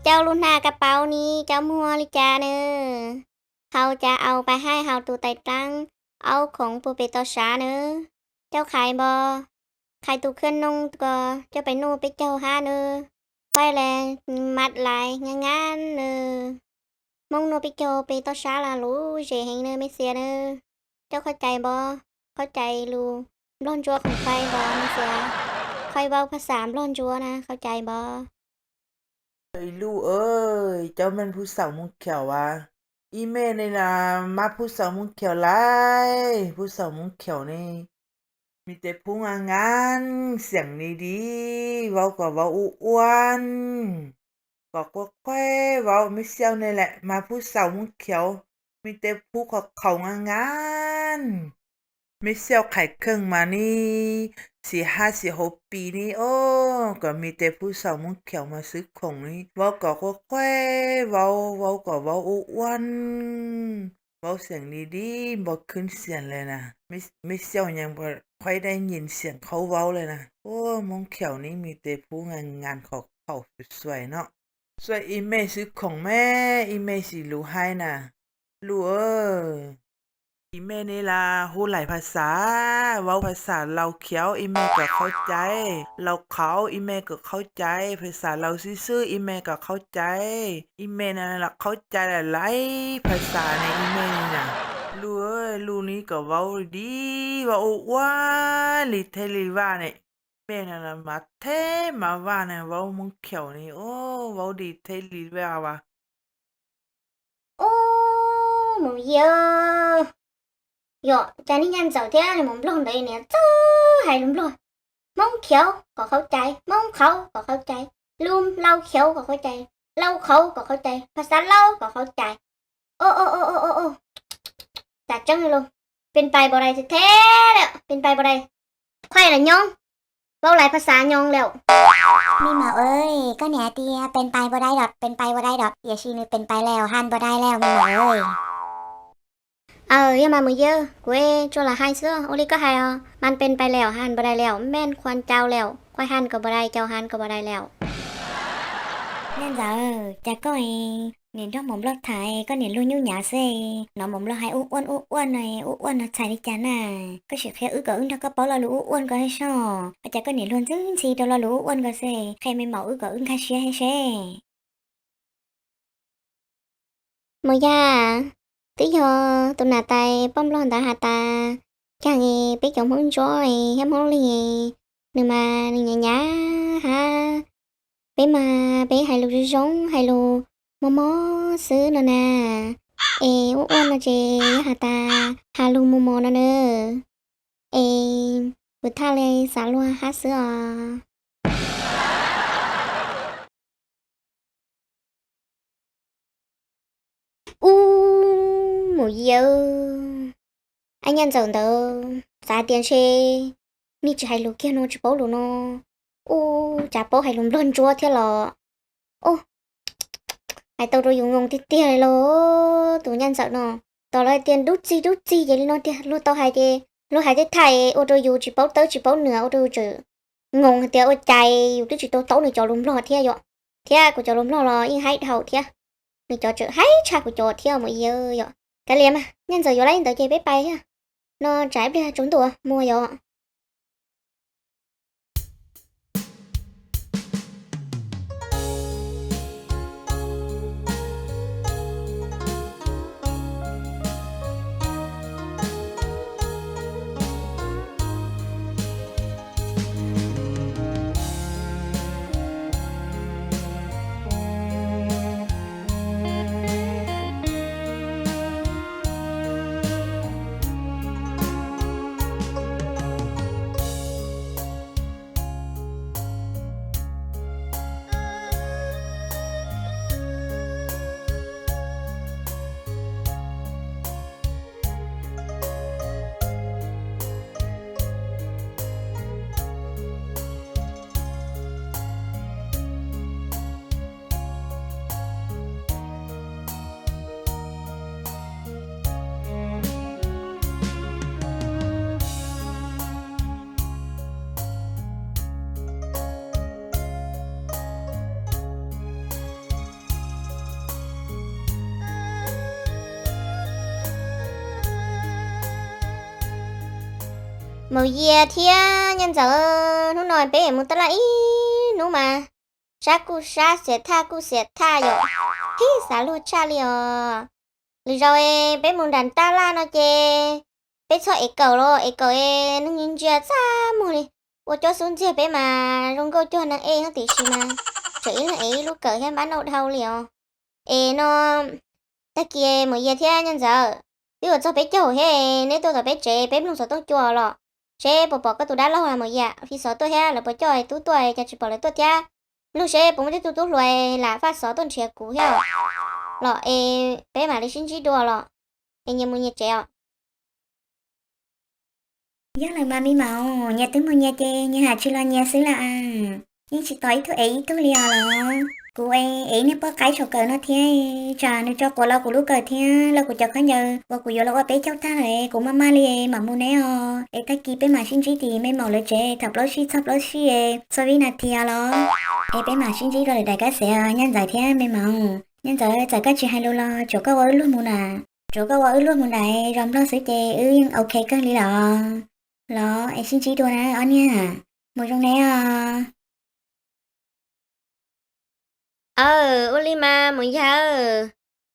Cau lub hnab kas paus ni cau muag li cas nws? Haus cas au pais haib haus tus tais dlaab aub khoom puag pem toj sab nws? Cau qhais npo, qhais tus khwb noob ko coj pais nuj peb caug hab nws, quaj le mat lais ngaa ngaa nws. Hmoob nuj peb caug pem toj sab los luv zes heev nws me xias nws. Cau qhov cai npo, qhov cai lus nplog ntsuab khoom fais npo me xias, qhov vaub phas xas nplog ntsuab na qhov cai npo. Ib lub, cov me phub xaum Moob Khaum as, ib me ne na, mab phub xaum Moob Khaum lais, phub xaum Moob Khaum ne, me tes phub ngaa ngaa, xeem li di, vaub kom vaub ua ua, kom quaj quaj vaub, me xyaum ne lam mas phub xaum Moob Khaum, me tes phub qhov qhaum ngaa ngaa. Me xyaum qhais kheej mas ni, xim hab xim hauv pis ni os, kom me tes phub xaum Moob Khaum mas xwb khoom ni, vaub kom quaj quaj vaub, vaub kom vaub ua ua, vaub xeem li di, npo khwb xeem le na. Me xyaum nyeem qhuaib dai nyim xeem qhauv vaub le na. Ua Moob Khaum ni me tes phub ngaa ngaa qhov qhaum xuaim xuaim no. Xuaim ib me xwb khoom me, ib me xim lus haib na. Lus, ib me ne las hu lais phas xas, vaub phas xas Laus Khaum ib me kom qhauv cai, Laus Qhauv ib me kom qhauv cai, phas xas Laus xwb xwb ib me kom qhauv cai, ib me na los qhauv cai lais lais phas xas ne ib me ne na. Lus, lus ni kom vaub li di, vaub ua ua li theb li vaj ne. Me na los mas theb mas vaj ne, vaub Moob Khaum ni os, vaub li theb li vaj as. Ub, mus yia, yog cas nej nyaj ntxawm thiab mus nplog ntawd niam txawj hais lus nplog. Moob Khaum kom qhauv cai, Moob Qhauv kom qhauv cai, lus Laus Khaum kom qhauv cai, Laus Qhauv kom qhauv cai, phas xas Laus kom qhauv cai. Ub, ub, ub, ub, ub, cas tseeb li lauj, pes pais npaum dais thiab, pes pais npaum dais, qhuaib los nyoo, vaub lais phas xas nyoo lawm. Me maum, koj niam hais tias pes pais npaum dais lawm, pes pais npaum dais lawm, tiam sis nws pes pais lawm, hais npaum dais lawm me maum. Aws, yog mas mus yia, kuv tsuas lam hais xwb, ua li koj hais os, mas pes pais lawm, hais npaum dais lawm, me qhuas cau lawm, qhuaib hais kom npaum dais, cau hais kom npaum dais lawm. Nyaj ntxawm, cas koj niam nrog maum nplog tham, koj niam luag nyuj nyav xwb, hnov maum nplog hais ub ua ub ua no, ub ua no txhais li cas na? Koj sim qhia wb kom wb nrog koj paub lo lus ub ua ko soj, ua cas koj niam luag ntxwb ntxhi rau lo lus ub ua ko xwb, qhia me maum wb kom wb nkag siab seb. Maum Yaj, twb yog tus nam tais poj nplog ntawd has tas, caag peb cov Hmoob Ntsuab thiab Hmoob Lig, nws mas nws nyav nyav hab, peb mas peb hais lus zoo zoo, hais lus mob mob xwb no na. Es ub ua no ces yog has tas has lus mob mob no na. Es kuv thaj li xav luag hab xwb os. Ub, maum Yaj, ab nyaj ntxawm ntawd xav tias ntshe nej tsis hais lus kiag no tsis paub lus no, ub, cas paub hais lus nplog ntsuab thiab los. Ub, hais tau rau yus ngoo tiag tiag li lauj, tus nyaj ntxawm no. Tos lawv hais tias dub txig dub txig ces li no tiag, luag tau hais ces luag hais tej thaij ua rau yus tsis paub tawb tsis paub nwam, ua rau yus tseem ngoo hais tias ua cas yus twb tsis tau taub nws cov lus nplog thiab yom. Thiab kuv cov lus nplog los yeej haib dhau thiab, nws cov tseem haib tshaj kuv cov thiab maum Yaj yom. Kav liam mas, nyaj ntxawm yuav lawm ntawd ces peb pais thiab, no tsam ib pliag tsaus ntuj mus yom. Maum Yias thiab Nyiaj Ntxawm, hnub no peb mus taj laj ib hnub mas sab kuj sab, xiam thaj kuj xiam thaj yom, pheej xav luag tshaj li os. Lwm zaus peb mus nram taj laj no ces peb txhob ev kaum los ev kaum es neeg ntsia txaj muag li. Ua cob xub ntxiag peb mas zoo nkauj cuag neeg ej thiab tiam sis mas tseem ib leeg ev ib lub kawm thiab npab nauj dhau li os. Es no tag kis Maum Yias thiab Nyiaj Ntxawm, twb yuav txog peb caug thiab, neb tuaj tom peb tsev peb mloog xov tooj cua los, seb puas pom koj tus dab laug Maum Yias fi xov tuaj thiab lawv puas coj tub tuaj, cas tsis pom lawv tuaj thiab. Mloog seb puas muaj tej tug tub hluas lam faj xov tuaj nrhiav kuv thiab los es peb mam li sib ntsib dua los. Es nyias mus nyias tsev os. Yog lawm mas me maum, nyias twb mus nyias ces nyias ham tsis los nyias xwb lawm. Yeej tsis tos ib tug ev ib tug li os los. Kuv ev niag poj qaib saum kawm no thiab, tsam nws tso quav los kuv lub kawm thiab los kuv cov khaub ncaws uas kuv yuav los ua peb caug tag lawm, kuv maj maj li mam mus neb os. Es tag kis peb mam sib ntsib tim me maum lawv tsev thaum plaub sij txog plaub sij txhua vib nas this os los. Es peb mam sib ntsib dua lwm daim kab xev os Nyiaj Ntxawm thiab me maum. Nyiaj Ntxawm, txawm koj tsis hais lus los tsuav koj ua wb luag mus na. Tsuav koj ua wb luag mus nram zos Nplog xwb ces wb yeej ok kawg li lawm. Los es sib ntsib dua na ob niag, mus zoo neb os. Aw, ua li mas Maum Yias,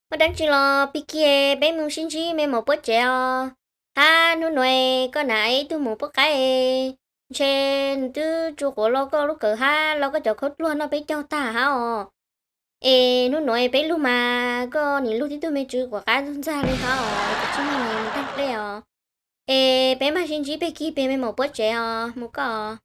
muaj dab tsi los pig kiag peb mus sib ntsib me maum puab tsev os. Hab hnub nuav koj nam ib tug maum puab qaib, ntshe nws twb tsu quav los koj lub kawm hab los koj cov khaub dluag noj peb caug tag hab os. Es hnub nuav peb lug mas koj nim lug tib tug me tswv quav qab ntxag li hab os, es tsis muaj nws mus taag dlej os. Es peb mag sib ntsib peg kig peg me maum puab tsev os, mus koj.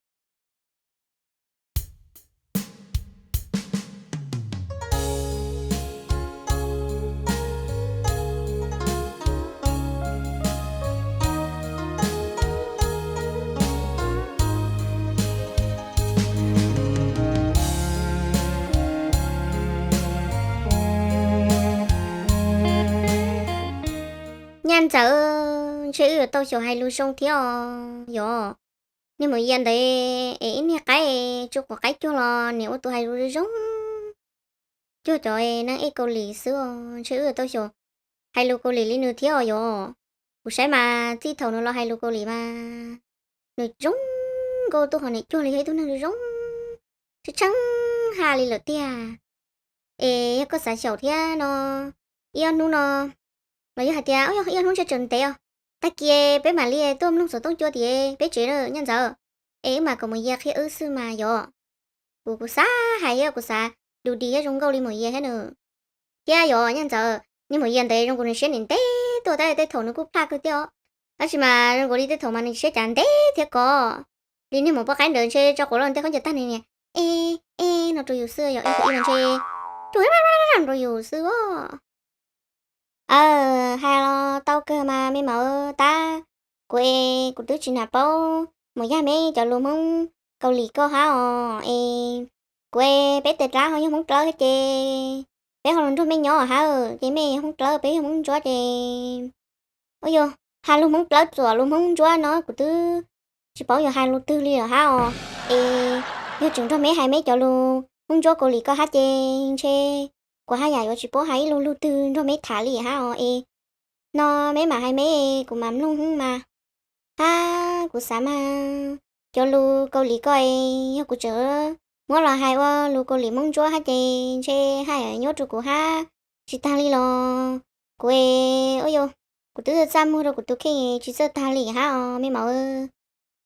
Nyaj Ntxawm, ntshe wb yuav tau xyaum hais lus zoo thiab os. Yog, niag Maum Yias ntawd es ib niag qaib tsu quav qaib cuag los nim ua tus hais lus zoo cuag cov neeg ej Kaus Lim xwb os. Ntshe wb yuav tau xyaum hais lus Kaus Lim li nws thiab os. Yog, kuv saib mas txij thaum nws los hais lus Kaus Lim mas nws zoo nkauj tuaj qhov niam cuag li yog ib tug neeg zoo tshee tshee ha li lawm tiag. Es yog koj xav xyaum thiab no, ib ob hnub no, los yog hais tias ib ob hnub ntshe tseem ntev os, tag kis peb mam li tuaj mloog xov tooj cua tim peb tsev na Nyaj Ntxawm. Es wb mam kom Maum Yias qhia wb xwb mas yog. Kuv, kuv xav hais thiab kuv xav dub dig thiab zoo nkauj li Maum Yias thiab nws. Thiab yog Nyaj Ntxawm, niag Maum Yias ntawd zoo nkaus nws siab ntev ntev tuaj tab tej thaum nws kuj plaj kawg thiab os. Tab sis mas zoo nkaus li tej thaum mas nws siab cav ntev thiab ko. Li niag maum puab qaib ntawd ntshe tso quav los tej khaub ncaws tag nws niam e e no rau yus xwb, yog ib tug ib no ntshe cuag rau yus xwb os. Aw, hais los tau kawg mas me maum, tab kuv es kuv twb tsis nam paub mus yag me cov lus Hmoob Kaus Lim koj hab os. Es kuv es peb tes dlaab ho yog Hmoob Dlawb thiab ces peb ho lug nrug mej nyob hab, ces mej yog Hmoob Dlawb peb yog Hmoob Ntsuab ces, ua yog hais lug Hmoob Dlawb txuam lug Hmoob Ntsuab no kuv twb tsis paub yuav hais lug twg li lawm hab os. Es yog tseem nrug meb hais meb cov lus Hmoob Ntsuab Kaus Lim koj hab ces ntshe kuv haj yam yuav tsis paub hais ib lug lug twg nrug meb tham li hab os. Es no meb mam hais meb, kuv mam mloog hwb mas. Hab kuv xav mas cov lus Kaus Lim koj es yog kuv tseem muab los hais ua lus Kaus Lim Hmoob Ntsuab hab ces ntshe haj yam nyob rua kuv hab tsis taag li los. Kuv es, ua yog kuv twb txaj muag rua kuv tus kheej tsis txawj taag li hab os me maum.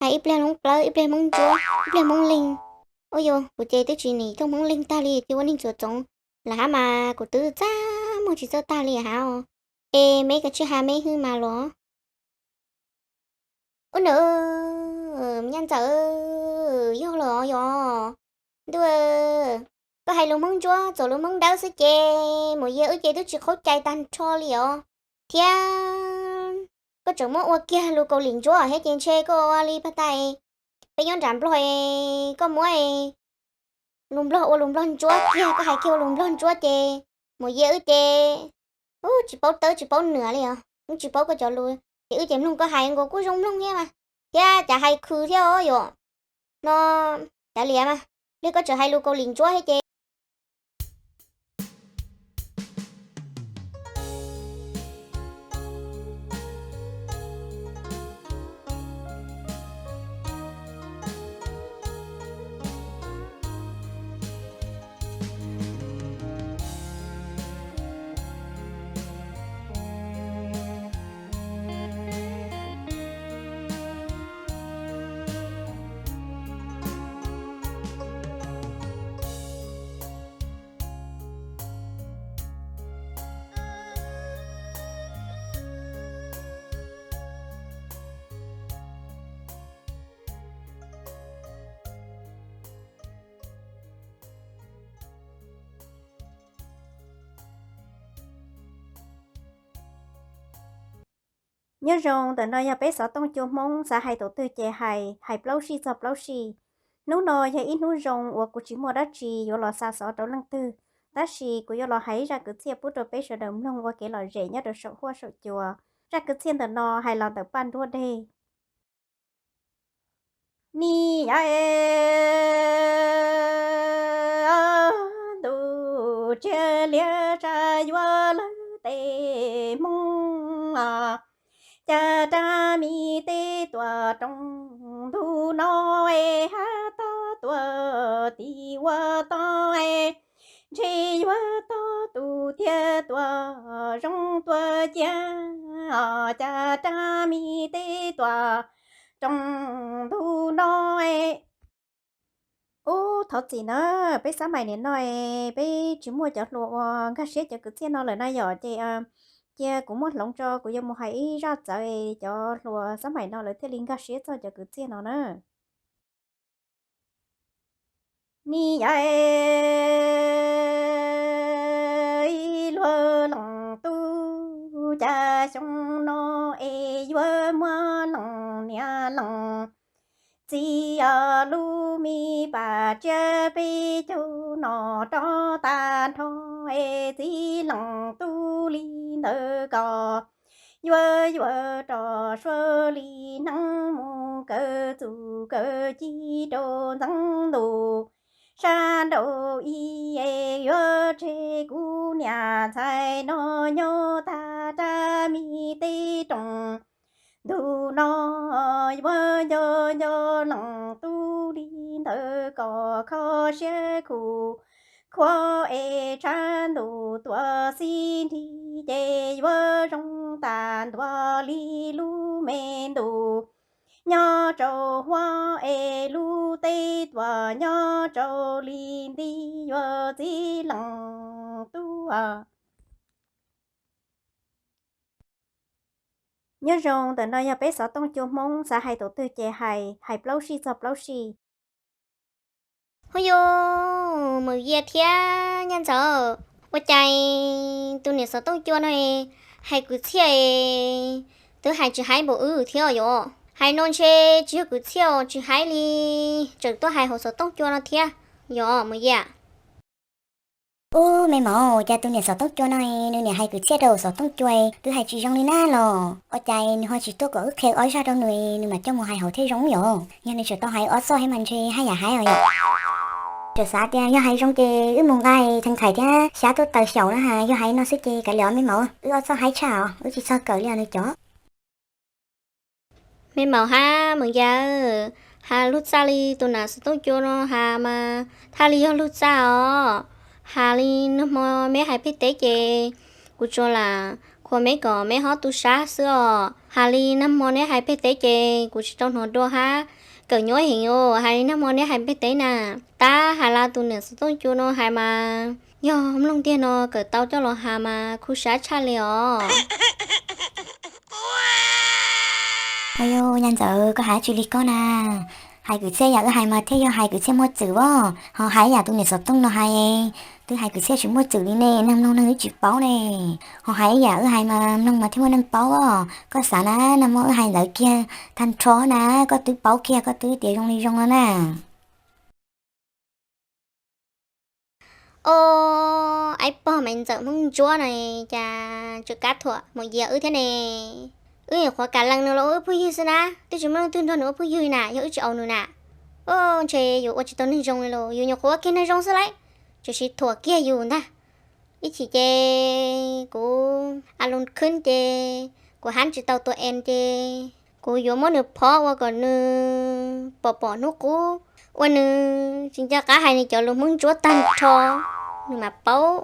Hais ib pliag Hmoob Dlawb, ib pliag Hmoob Ntsuab, ib pliag Hmoob Leeg. Ua yog kuv ces twb tsis nim thooj Hmoob Leeg taag li, twb ua neeg txuas txoov lawm hab mas kuv twb txaj muag tsis txawj taag li hab os. Es meb kav tsij has meb hwb mas los. Ub na, Nyaj Ntxawm, yog los yog. Ntuj, koj hais lus Hmoob Ntsuab txuam lus Hmoob Dawb xwb ces Maum Yias wb ces twb tsis qhuav cai taag nrho li os. Thiab koj tseem muab ua kiag lus Kaus Lim Ntsuab thiab ces ntshe koj ua li pag tais peb nyob nram Nplog, koj muab lus Nplog ua lus Nplog Ntsuab kiag, koj hais kiag ua lus Nplog Ntsuab ces Maum Yias wb ces, ub, tsis paub tawb tsis paub nwam li os, wb tsis paub koj cov lus ces wb ces mloog koj hais nkaus kuj zoo mloog thiab mas, thiab cas hais khw thiab os yom. No, cav liam mas, pliag koj tseem hais lus Kaus Lim Ntsuab thiab ces Nyob zoo, ntawm no yog peb xov tooj cua Hmoob, xav hais tus twg ces hais, hais plaub sij txog plaub sij. Hnub no yog ib hnub zoo uas kuv tsis muaj dab tsi yuav los xa xov rau leej twg, tab sis kuv yuav los hais zaj kwv txhiaj pub rau peb sawv daws mloog ua kev lom zem nyob rau saum huab saum cua. Zaj kwv txhiaj ntawm no hais los ntawm Paj Nruab Dej. Ni yam es ntuj tsiab liab sab yuav lawv tes Hmoob, cas rab me teb tuam rooj ntug no es hab tog tuam tim ua tog es ntshe yuav tog tus tiag tuam zoo tuam ciaj, cas rab me teb tuam rooj ntug no es. Ub, thov txim na, peb xab maim nim no es peb tsis muaj cov hluas uas nkag siab cov kwv txhiaj no lawm na yom, ces cia kuv muab hloov tso, kuv yuav mus hais ib zaj txawv es cov hluas xab maim no lawv thiaj li nkag siab txog cov kwv txhiaj no na. Ni yam es ib luag leej tub cas xyoo no es yuav muaj leej niam leej txiv os, lub me pam tsiab peb caug no rov tag nrho es txiv leej tub li ntawd kom yuav yuav rau suav li neeb mus kaw txuj kaw ci rau ntxeev ntuj sab nraud ib es yuav tseg kuv niam ntxhais no nyob tag rab me teb rooj ntug no, yuav nco nco leej tub li ntawd kom kho siab khuv khuav es tshav ntuj tuaj xib nrig ces yuav zoo tag ntua li lub me ntuj nyob rau huab es lub teb tuaj nyob rau li nti yuav txiv leej tub. Nyob zoo, ntawm no yog peb xov tooj cua Hmoob, xav hais tus twg ces hais, hais plaub sij txog plaub sij. Hu yus, Mawm Yias thiab Nyaj Ntxawm, ua cas tus niam xov tooj cua no hais kwv txhiaj twb hais tsis hais npaum wb thiab yom? Hais no ntshe tsis yog kwv txhiaj tsis hais li, tseem tuaj hais hauv xov tooj cua no thiab yom Mawm Yias? Ub, me maum, cas tus niam xov tooj cua no nws niam hais kwv txhiaj rau hauv xov tooj cua twb hais tsis zoo li na los? Ua cas nws ho tsis tuaj kom wb qhia ob zaj rau nws, nws mam coj mus hais hauv thiaj zoo yom? Yog nws tseem tau hais ob txoj thiab mas ntshe haj yam hais os yom. Txawm xav tias yog hais zoo ces wb mus nqa thee nqhais thiab xyab tuaj taws xyaum na has, yog hais no xwb ces kav liam me maum, wb ob txoj haib tshaj os, wb tsis txog kawm li os nws cov. Me maum hab Mawm Yias, has lug txaj li tus niam xov tooj cua no has mas thaj li yog lug txaj os. Has li nag hmo meb hais peg teb ces kuv tsuas lam khuam meb kom meb hob tu sab xwb os. Has li nag hmo neb hais peg teb ces kuv tsis tau hnov dua hab kawm nyuaj heev os. Has li nag hmo neb hais peg teb na. Tab has li tus niam xov tooj cua no hais mas yog mloog tiag no kawm tau coj los has mas khuv sab tshaj li os. Ua yus, Nyaj Ntxawm, koj has tsi li koj na. Hais kwv txhiaj yam wb hais mas thiaj yog hais kwv txhiaj muaj txwm os, ho hais yam tus niam xov tooj no hais, twb hais kwv txhiaj tsis muaj txwm li ne, neeg mloog neeg twb tsis paub ne. Ho hais yam wb hais mas mloog mas thiaj muaj neeg paub os. Koj xav na, nag hmo wb hais ntawd kiag tag nrho na, koj twb paub kiag, koj twb tias zoo li zoo no na. Os, aib pog Maiv Ntxawm Hmoob Ntsuab no, cas tseem kab thuam Mawm Yias wb thiab ne? Wb nyuam qhuav kam lees nws los ua wb phooj ywg xwb na, twb tsis muaj leej twg nrog nws ua phooj ywg na, yog wb tsis au nws na. Os, ntshe yus ua tsis tau neeg zoo li los, yus nyuam qhuav ua kiag neeg zoo xwb lauj, tsuas sis thuam kiag yus ntag. Ib chim ces kuv a loo khwb ces kuv hab tsis tau tua en ces kuv yuav muab nws phob ua kom nws pom pom hnub qub, ua nws tsis nco qab hais nws cov lus Hmoob Ntsuab tag nrho, nws mam paub.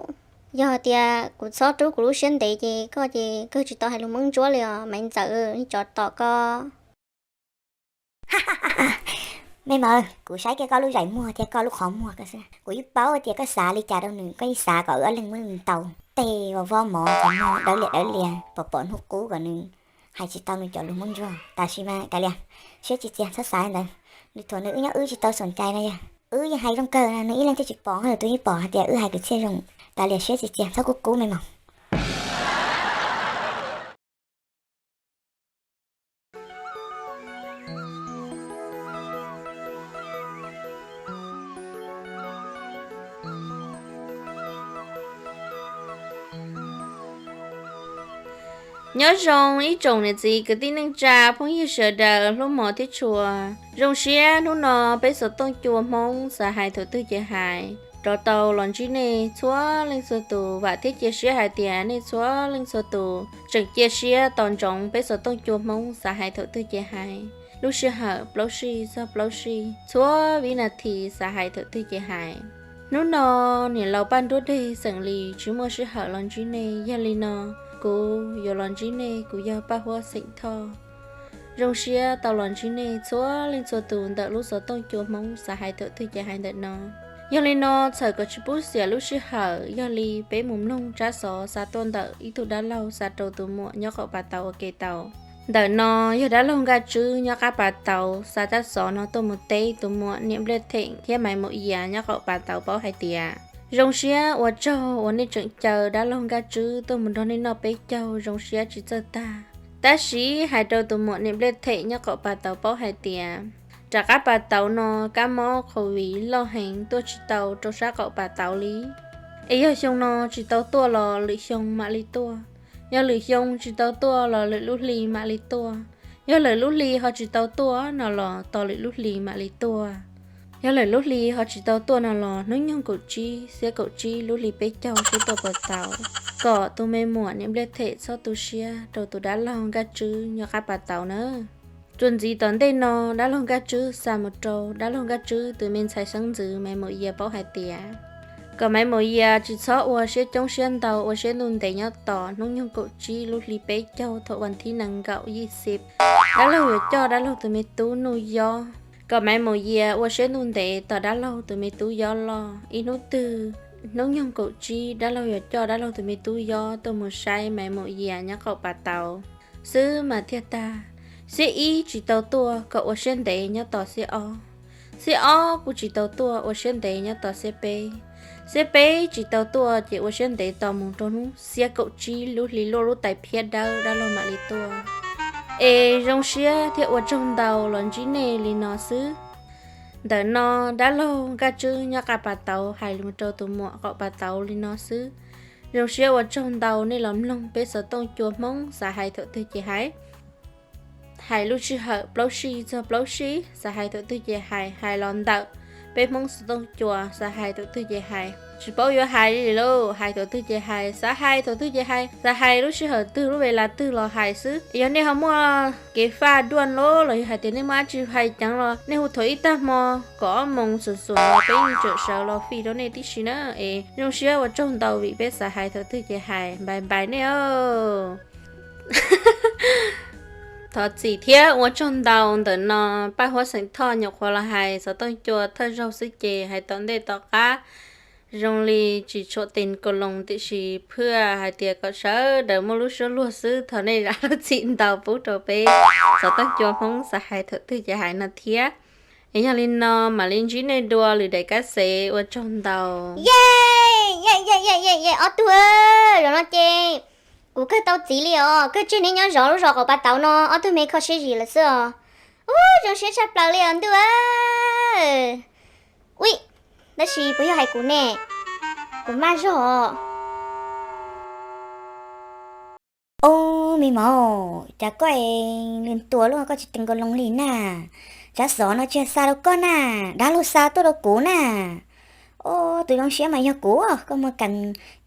Yog hais tias kuv txhob rub kuv lub siab ntev ces koj ces kawg tsis tau hais lus Hmoob Ntsuab li os Maiv Ntxawm, tsov tom koj. Me Mawm, kuv saib kiag koj lub zaim muag thiab koj lub qhov muag ko xwb, kuv yeej paub tias koj xav li cas rau nws, koj yeej xav kom wb ob leeg muab nws ntaus tej vov vov mov, qhov muag dawb lias dawb lias, pom pom hnub qub kom nws hais tsis tau nws cov lus Hmoob Ntsuab. Tam sim mas kav liam, siab tsis txias txhob xav li ntawd. Nws thuam nws wb nyob wb tsis tau xoom cai no yog wb yeej hais zoo kawg no, nws ib leeg thiaj tsis pom, nws tus yeej pom hais tias wb hais kwv txhiaj zoo. Kav liam, siab tsis txias txhob kub kub me Mawm. Nyob zoo ib tsoom niam txiv kwv tij neej tsa phooj ywg sawv daws hlub mos thiab tshua. Zoo siab hnub no peb xov tooj cua Hmoob xav hais thaum twg ces hais rov tau los ntsib nej txhua leej txhua tus. Vam thiab cia siab hais tias nej txhua leej txhua tus tseem cia siab tos ntsoov peb xov tooj cua Hmoob xav hais thaum twg ces hais, lub sij hawm plaub sij txog plaub sij, txhua vib nas this xav hais thaum twg ces hais. Hnub no niam laus Paj Nruab Deg xeem Lis tsis muaj sij hawm los ntsib nej, yog li no kuv yuav los ntsib nej, kuv yog Paj Huab xeem Thoj. Zoo siab tau los ntsib nej txhua leej txhua tus ntawm lub xov tooj cua Hmoob xav hais thaum twg ces hais ntawm no. Yog li no txhawm kom tsis pub xiam lub sij hawm, yog li peb mus mloog tsab xov xa tuaj ntawm ib tug dab laug xa rau tus muam nyob qaum Pas Tauv ua ke tau. Ntawm no yog dab laug Nkaj Tswb nyob qab Pas Tauv xa tsab xov no tuaj mus teb tus muam niam Npliaj Them thiab Maiv Maum Yias nyob qaum Pas Tauv paub hais tias, zoo siab ua tsaug uas nej tseem caw dab laug Nkaj Tswb tuaj mus nrog nej noj peb caug, zoo siab tsis txawj tag. Tab sis hais rau tus muam niam Npliaj Them nyob qaum Pas Tauv paub hais tias, rov qab Pas Tauv no kab mob COVID loj heev, tuaj tsis tau rau sab qaum Pas Tauv li. Es yog xyoo no tsis tau tuaj los lwm xyoo mam li tuaj, yog lwm xyoo tsis tau tuaj los lwm lub hli mam li tuaj, yog lwm lub hli ho tsis tau tuaj no los tos lwm lub hli mam li tuaj, yog lwm lub hli ho tsis tau tuaj no los hnub nyoog kaum tsib xiab kaum tsib lub hli peb caug seb tuaj puas tau, kom tus me muam niam Npliaj Them txhob tu siab rau tus dab laug Nkaj Tswb nyob qab Pas Tauv na. Txuas ntxiv tom ntej no dab laug Nkaj Tswb xa mus rau dab laug Nkaj Tswb tus me ntxhais xeeb ntxwv Maiv Maum Yias paub hais tias, kom Maiv Maum Yias tsis txhob ua siab coob siab ntau, ua siab ntuj ntev nyob tos hnub nyoog kaum tsib lub hli peb caug thaum vas thib nees nkaum yij xib, dab laug yuav coj dab laug tus me tub Nuj Yob. Kom Maiv Maum Yias ua siab ntuj ntev tos dab laug tus me tub Yob loj. Ib hnub twg hnub nyoog kaum tsib dab laug yuav coj dab laug tus me tub Yob tuaj mus saib Maiv Maum Yias nyob qaum Pas Tauv xwb mas thiaj tag. Xiab ib tsis tau tuaj, kom ua siab ntev nyob tos xiab ob. Xiab ob kuj tsis tau tuaj, ua siab ntev nyob tos xiab peb. Xiab peb tsis tau tuaj ces ua siab ntev tos mus rau hnub xiab kaum tsib lub hli luaj lub tais phiab dawb dab laug mam li tuaj. Es zoo siab thiab ua tsaug ntau los ntsib nej li no xwb. Ntawm no dab laug Nkaj Tswb nyob qab Pas Tauv hais rau tus muam qaum Pas Tauv li no xwb. Zoo siab ua tsaug ntau nej los mloog peb xov tooj cua Hmoob xav hais thaum twg ces hais. Hais lub sij hawm plaub sij txog plaub sij, xav hais thaum twg ces hais, hais los ntawm peb Hmoob xov tooj cua xav hais thaum twg ces hais. Tsis paub yuav hais li lauj, hais thaum twg ces hais, xav hais thaum twg ces hais, xav hais lub sij hawm twg lub ve las twg los hais xwb. Yog nej ho muaj kev faj duaj loj los yog hais tias nej muaj dab tsi hais ceev los nej hu thov ib tag hmo kom ob moos xum xum los peb yeej tseem sawv los fij rau nej tib si na. Es zoo siab ua tsaug ntau vim peb xav hais thaum twg ces hais, npais npais nej os. Thov txim thiab ua tsaug ntau. Ntawm no Paj Huab xeem Thoj nyuam qhuav los hais xov tooj cua thawj zaug xwb ces hais tom ntej tom qab zoo li tsis tshua tees kaus loos, tiam sis phaj hais tias kom sawv daws muaj lub suab luag xwb, thov nej zam lub txim ntau pub rau peb xov tooj cua Hmoob xav hais thaum twg ces hais no thiab. Es yog li no mam li ntsib nej dua lwm daim kab xev, ua tsaug ntau. Ye, ye, ye, ye, ye, ob tug, zaum no ces kuv kawg tau txiv li os, kawg tseg neb nyob zov lub zos qaum Pas Tauv no ob tug me kho siab zim lawm xwb os. Ub, zoo siab tshaj plaws li os ntuj. Ui, tab sis puas yog hais kuv ne? Kuv maj zog. Ub, me mov, cas koj lwg ntua lub koj tsis tees kaus loos li na? Tsab xov no tsis yog xa rau koj na, dab laug xa tuaj rau kuv na. Ub, tus zoo siab mas yog kuv, koj muaj kas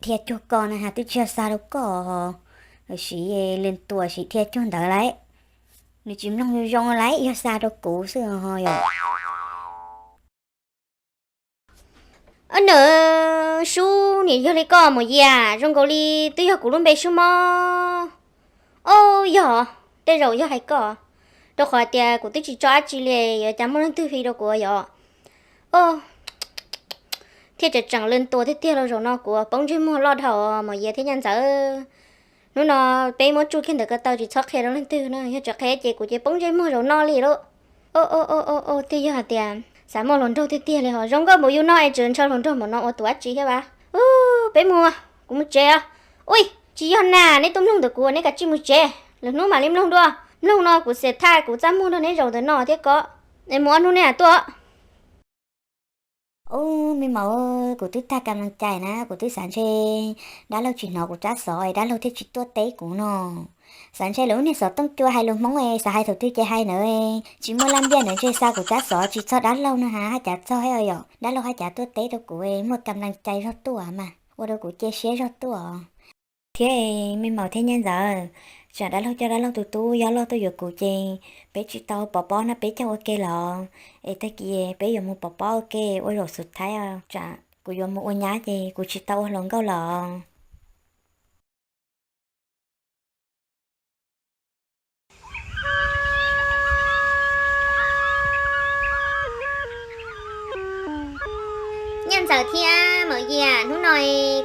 dhia cuag ko na has twb tsis yog xa rau koj. Sim lwg ntua sim dhia cuag ntawd lauj. Nws tsis mloog zoo zoo lauj, yog xa rau kuv xwb ho yom. Nawm, Sub, niam yog li koj Maum Yias, zoo nkaus li twb yog kuv lub npe Sub Mob. Ob, yog, tej zaum yog hais koj, rau qhov tias kuv twb tsis tso dab tsi li, yuav cas muaj leej twg fi rau kuv yom. Ob, thiaj tseem tseem lwg ntua tiag tiag los zaum no kuv poob ntsej muag loj dhau Maum Yias thiab Nyaj Ntxawm. Hnub no peb muab tsuj kiag ntawm ko taw tsis txhob qhia rau leej twg na, yog tseem qhia ces kuv ces poob ntsej muag zaum no li lauj. Ob, twb yog hais tias xav muaj hluas nraug tiag tiag li ho zoo nkauj npaum yus no es tseem ntshaw hluas nraug npaum no ua tus dab tsi thiab vas. Ub, peb mus, kuv mus tsev os. Ui, tsis yog na, neb tuaj mloog ntawm kuv, neb kav tsij mus tsev, lwm hnub mam li mloog dua. Mloog no kuv xiam thaj kuv txaj muag nrog neb zaum ntawm no thiab ko. Es mus ob hnub neb tuaj. Ub, me maum, kuv twb tag kam lees cai na, kuv twb xav ntshe dab laug tsis hnov kuv tsab xov es dab laug thiaj tsis tuaj teb kuv no. Xav ntshe lawv lub niag xov tooj cua hais lus Hmoob es xav hais thaum twg ces hais ntawd, tsis muaj laj npiaj ntawd ntshe xa kuv tsab xov tsis txog dab laug no ha, haj cav txog thiab yom. Dab laug haj cav tuaj teb rau kuv, muaj kam lees cai zog tuaj mas ua rau kuv cia siab zog tuaj. Thiab me maum thiab nyab ntxawm, tsam dab laug coj dab laug tus tub yob loj tuaj yuav kuv ces peb tsis tau pov pob no peb caug ua ke los, es tag kis peb yuav mus pov pob ua ke ua zaum xub thawj, tsam kuv yuav mus ua nyab ces kuv tsis tau ua hluas nkauj los. Nyab ntxawm thiab maum Yias, hnub no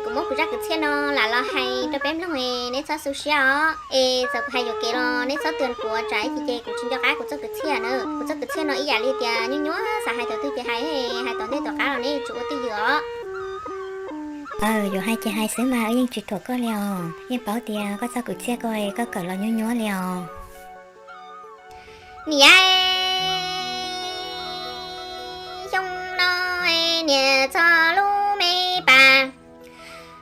kuv muab kuv zaj kwv txhiaj no lam los hais rau peb mloog, neb txhob xu siab os. Es txawm kuv hais yuam kev los neb txhob tuag kuv, tsam ib chim ces kuv tsis nco qab kuv txoj kwv txhiaj na. Kuv txoj kwv txhiaj no ib yam li tias nyuaj nyuaj, xav hais thaum twg ces hais, hais tom ntej tom qab los neb tsis ua twj ywm os. Aw, yuav hais ces hais xwb mas, wb yeej tsis thuam koj li os. Yeej paub tias koj txoj kwv txhiaj ko koj kawm los nyuaj nyuaj li os. Niam, xyoo no niam txog lub me pas,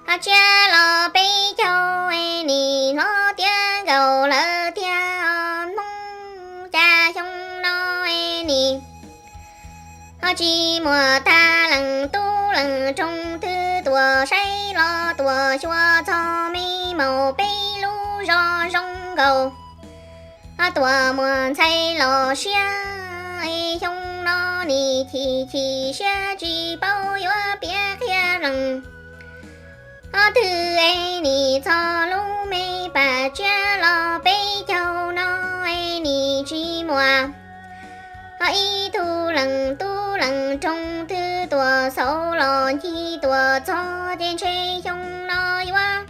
ho tsiab los peb caug, nim hlob tiav nkaus lawm tiag, Hmoob cas xyoo no nim ho tsis muaj tag leej tub leej roog, twb tuaj saib los tuaj xyuas txog me maum peb lub zos zoo nkaus, ho tuaj muaj ntxhais los siab, xyoo no nim chim chim siab tsis paub yuav piav qhia lees. Ho twb es nim txog lub me pas, tsiab los peb caug no es nim tsis muaj ho ib tug leej tub leej roog, twb tuaj xauj los ncig tuaj txog ces ntshe xyoo no yuav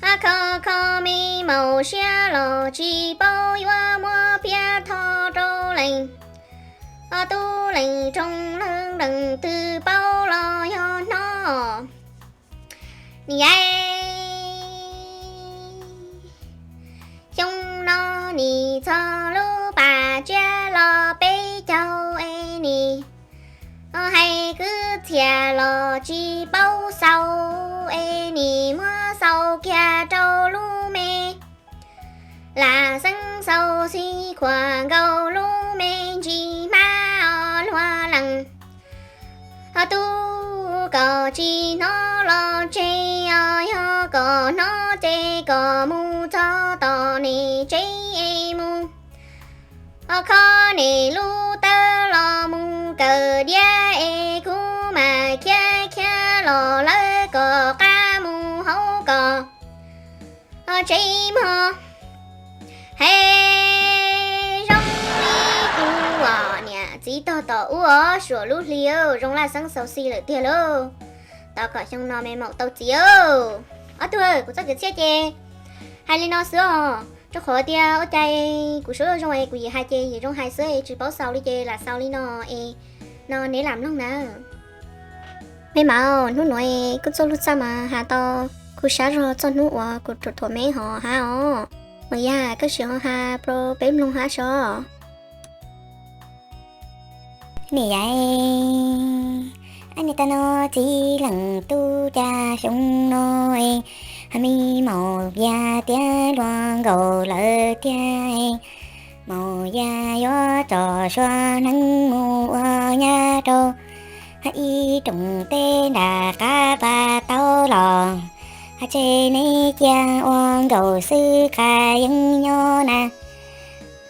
ho kho kho me maum siab los tsis paub yuav muab piav tho rau leej. Ho tub leej roog leej leej twg paub los yog hnov. Niam, xyoo no nim txog lub pas, tsiab los peb caug es nim ho hais kwv txhiaj los tsis paub xaus, es nim muab xaus kiag rau lub me lam xeeb xaus xib khuam nkaus lub me ntsis hmab os luag leej. Ho tub, koj tsis hnov los tseg os, yog koj hnov ces koj mus txog tom nej tsev es mus ho kho nej lub tawb los mus kawm diav es kuv mam khiav khiav los lawv koj qab mus hauv koj tsev mog. He, zoo li kuv niam txiv tog tom ub os, suam lub hli zoo laj xeeb xaus xij lawm tiag lauj. Tos kom xyoo no me maum tau txiv. Ob tug, kuv txoj kwv txhiaj ces hais li no xwb os, rau qhov tias ua cas kuv suab zoo es kuv yim hais ces yim zoo hais xwb es tsis paub xaus li ces lam xaus li no es no neb lam mloog na. Me maum, hnub nuav kuj txuj lug txaj mas has tau kub sab zog txog hnub uas kuv rua thuam meb hov hab os. Mas yog koj sim ho has rua peb mloog hab seb. Niam yaiv, ab niag tag no txiv leej tub cas xyoo no es ho me maum yaj tiav luag nkaus lawm tiag. Maum yaj yuav tso suab hneev mus ua nyab rau hab ib rooj teb nram qab pas tau los, hab tseg neb cia ua nkaus xwb qas yeeb nyob na.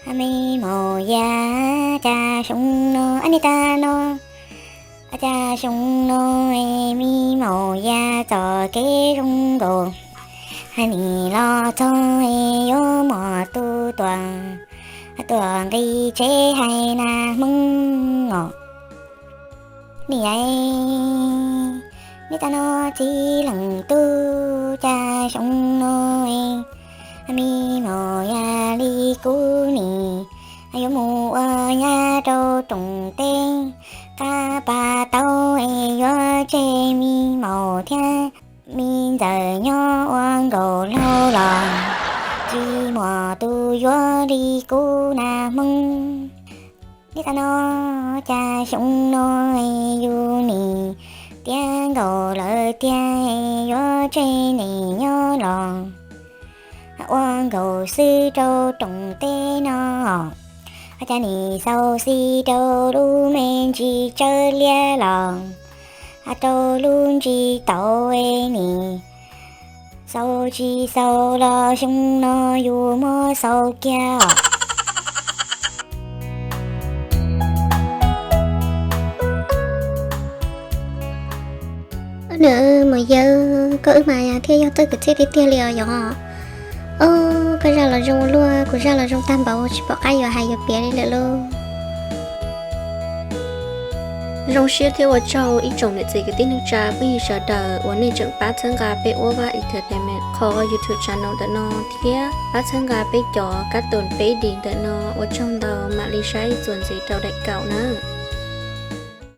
Hab me maum yaj, cas xyoo no ab niag tag no, cas xyoo no me maum yaj txoj kev zoo nkaus, hab nim los txog yuav muaj tub tuam, tuam nqis tsev hais nag hmoob os. Niam yaiv, niag tag no txiv leej tub cas xyoo no me maum yaj li kuv nim yuav mus ua nyab rau rooj teb qab pas tau es yuav tseg me maum thiab me ntxawm nyob ua nkaus laug los tsis muaj tus yuav li kuv nag hmoob. Niam tais no, cas xyoo no yus nim tiav nkaus lawm tiag, yuav tseg nim nyob los ua nkaus xwb rau rooj teb no. Cas nim xaus xis rau lub me ntsis tsawb liab los, rau lub ntsis tauv nim xaus tsis xaus los xyoo no yus muab xaus kiag os. Nws mus yawg koj wb mas thiaj yog txawj kwv txhiaj tiag tiag li os yog. Os, koj zaj los zoo luaj, kuv zaj los zoo tag npaum, tsis pom qab yuav hais yuav piav li lawm lauj. Zoo siab thiab ua tsaug ib tsoom niam txiv kwv tij neej tsa phooj ywg sawv daws uas nej tseem pab txhawb nqa peb Ua Vaj Entertainment qhov YouTube channel ntawm no thiab pab txhawb nqa peb cov kab toos peb di ntawm no. Ua tsaug ntau, mam li saib txuas ntxiv rau daim kaum na.